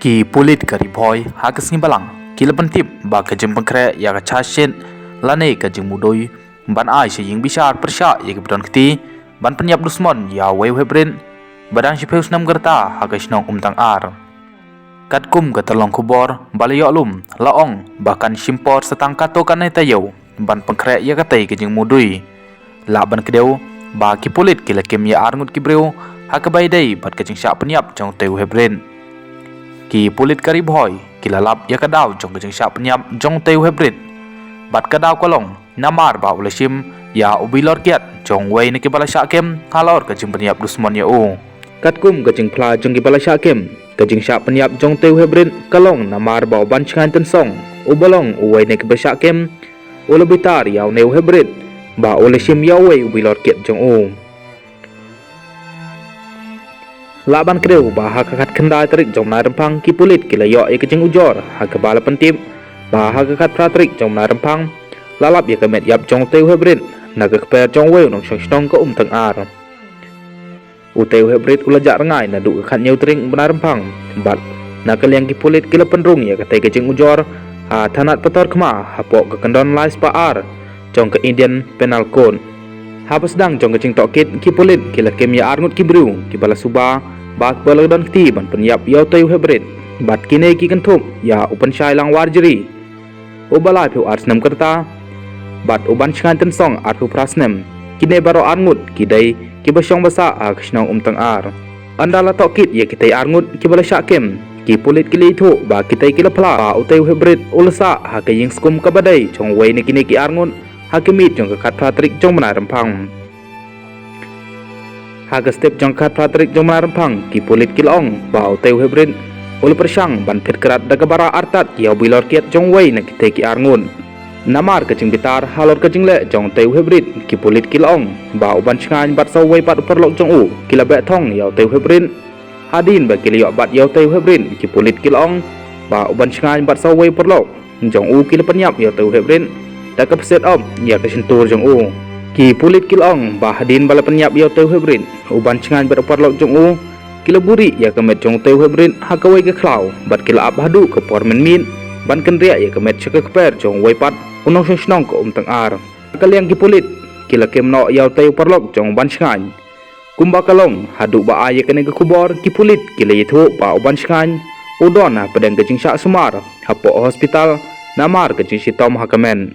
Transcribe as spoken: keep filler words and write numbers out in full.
Ki pulit ka Ri Bhoi ha ka sngi Balang ki la pyntip ba ka jingpynkhreh ïa ka charge sheet lane ka jingmudui ban ai sha ïing bishar pyrshah ïa kiba don kti ban pynïap dusmon ïa uwei u heprit ba dang shiphew snem ka rta ha ka shnong Umtang Ar. Katkum ka tyllong khubor ba la ïoh lum la ong ba kan shim por sa tang katto katne taïew ban pynkhreh ïa katei ka jingmudui. Lah ban kdew ba ki pulit ki la kem ïa arngut ki briew ha kaba ïadei bad ka jingshah pynïap jong utei u heprit. Ki pulit ka Ri Bhoi ki la lap ïa ka daw jong ka jingshah pynïap jong utei u heprit bad ka daw ka long namar ba u la shim ïa u bilor kiad jong uwei na kiba la shah kem halor ka jingpynïap dusmon ïa u. Katkum ka jingphla jong kiba la shah kem, ka jingshah pynïap jong utei u heprit ka long namar ba u Banshngaiñ Tynsong uba long uwei na kiba shah kem u la bitar ïa une u heprit ba u la shim ïa uwei u bilor kiad jong u. Lah ban kdew ba ha ka khatkhyndai tarik jong u bnai Rymphang ki pulit ki la ïoh ïa ka jingujor ha kaba la pyntip ba ha ka khatphra tarik jong u bnai Rymphang la lap ïa ka met ïap jong utei u heprit na ka kper jong uwei u nongshong shnong ka Umtang Ar. Utei u heprit u la jah rngai naduh ka khathynñiew tarik u bnai Rymphang bad na ka liang ki pulit ki la pynrung ïa katei ka jingujor ha thanat Pathar Khma hapoh ka kyndon lai spah ar jong ka Indian Penal Code. Haba sdang jong ka jingtohkit ki pulit ki la kem ïa arngut ki briew kiba la suba ba kiba la don kti ban pynïap ïa utei u heprit bad kine ki kynthup ïa u Pynshai Langwar Jri uba laiphew ar snem ka rta bad u Banshngaiñ Tynsong arphew phra snem. Kine baroh arngut ki dei kiba shong ba sah ha ka shnong Umtang Ar. Ynda la tohkit ïa kitei arngut kiba la shah kem, ki pulit ki la ïathuh ba kitei ki la phla ba utei u heprit u la sah ha ka ïing skum kaba dei jong uwei na kine ki arngut ha ka miet jong ka khatphra tarik jong u bnai Rymphang. Ha ka step jong ka khatphra tarik jong u bnai Rymphang ki pulit ki la ong ba utei u heprit u la pyrshang ban phet krad da kaba rah artat ïa u bilor kiad jong uwei na kitei ki arngut. Namar ka jingbitar halor ka jingleh jong utei u heprit ki pulit ki la ong ba u Banshngaiñ bad sa uwei pat u paralok jong u ki la beh thong ïa utei u heprit. Hadien ba ki la ïoh bat ïa utei u heprit ki pulit ki la ong ba u Banshngaiñ bad sa uwei u paralok jong u ki la pynïap ïa utei u heprit da kaba set op ïa ka shyntur jong u. Ki pulit ki la ong ba hadien ba la pynïap ïa utei u heprit, u Banshngaiñ bad u paralok jong u ki la buhrieh ïa ka met jong utei u heprit ha kawei ka khlaw bad ki la ap haduh ka por mynmiet ban kynriah ïa ka met sha ka kper jong uwei pat u nongshong shnong ka Umtang Ar. Na ka liang ki pulit ki la kem noh ïa utei u paralok jong u Banshngaiñ. Kumba ka long haduh ba ai ïa kane ka khubor ki pulit ki la ïathuh ba u Banshngaiñ u don hapdeng ka jingshah sumar hapoh hospital namar ka jingshitom ha ka met.